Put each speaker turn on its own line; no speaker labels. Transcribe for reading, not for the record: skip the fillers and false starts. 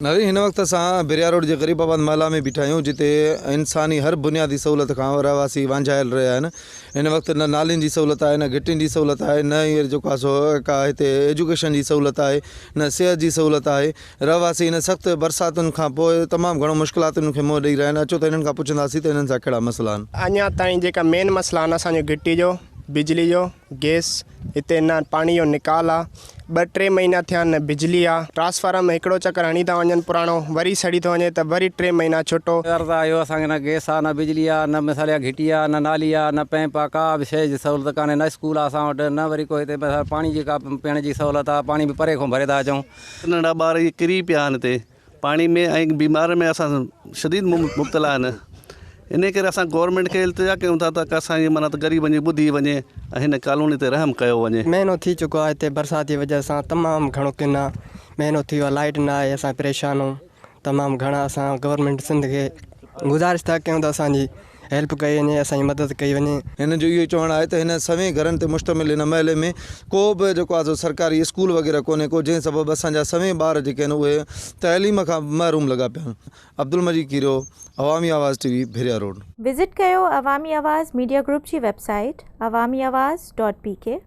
ناظرين هن وقت اسان بريا روڊ جي غريب آباد محلا ۾ بيٺا آهيون جتي انساني هر بنيادي سهولت کان رهواسي وانجهايل رهيا آهن هن وقت نه نالين جي سهولت آهي نه گهٽين جي سهولت آهي نه ئي جيڪو آهي سو ڪا هتي ايجوڪيشن جي سهولت آهي نه صحت جي سهولت آهي رهواسي هن سخت برساتن کان پوء تمام گهڻو مشڪلاتن کي منهن ڏئي رهيا آهن اچو ته هنن کان پڇنداسين ته هنن سان ڪهڙا مسئلا آهن.
اڃا تائين جيڪا مين مسئلا آهن اسان جو گهٽي جو بجلي جو گيس هتي نه پاڻي جو نيڪال آ ٻه ٽي مهينا ٿيا آهن نه بجلي آ ٽرانسفارم هڪڙو چڪر هڻي ٿا وڃن پراڻو وري سڙي ٿو وڃي ته وري ٽي مهينا ڇٽو.
عرض آ اهو اسان کي نه گيس آ نه بجلي آ نه مثال اها گهٽي آ نه نالي آ نه پئمپ آ ڪا به شيء جي سهولت ڪانهي نه اسڪول آ اسان وٽ نه وري ڪو هتي مثال پاڻي جي ڪا پيئڻ جي سهولت آ پاڻي به پري کان ڀري ٿا اچون.
ننڍڙا ٻار اهي ڪري پيا آهن هتي پاڻي ۾ ۽ بيمارين ۾ اسان شديد مبتلا آهن انهي ڪري اسان گورنمينٽ کي التجا ڪيون ٿا ته اسان جي معنيٰ ته غريبن جي ٻڌي وڃي ۽ هن ڪالوني تي رحم ڪيو وڃي.
مهينو ٿي چڪو آهي هتي برسات جي وجه سان تمام گهڻو ڪن آ مهينو ٿي ويو آ لائيٽ نه آهي اسان پريشان آهيون تمام گهڻا اسان گورنمينٽ سنڌ کي گذارش ٿا ڪيون ته اسان جي هيلپ ڪئي وڃي اسان جي مدد ڪئي وڃي.
هنن جو اهو چوڻ آهي ته هن سوين گهرن تي مشتمل هن محلي ۾ ڪو به جيڪو آهي سو سرڪاري اسڪول وغيره ڪونهي ڪو جنهن سبب اسان جا سوين ٻار جيڪي آهن اهي تعليم کان محروم لڳا پيا آهن. Abdul Majeed Kerio, Awami Awaz T V, Bhiria road.
Visit ڪيو عوامي آواز ميڊيا گروپ جي website Awami Awaz dot P K.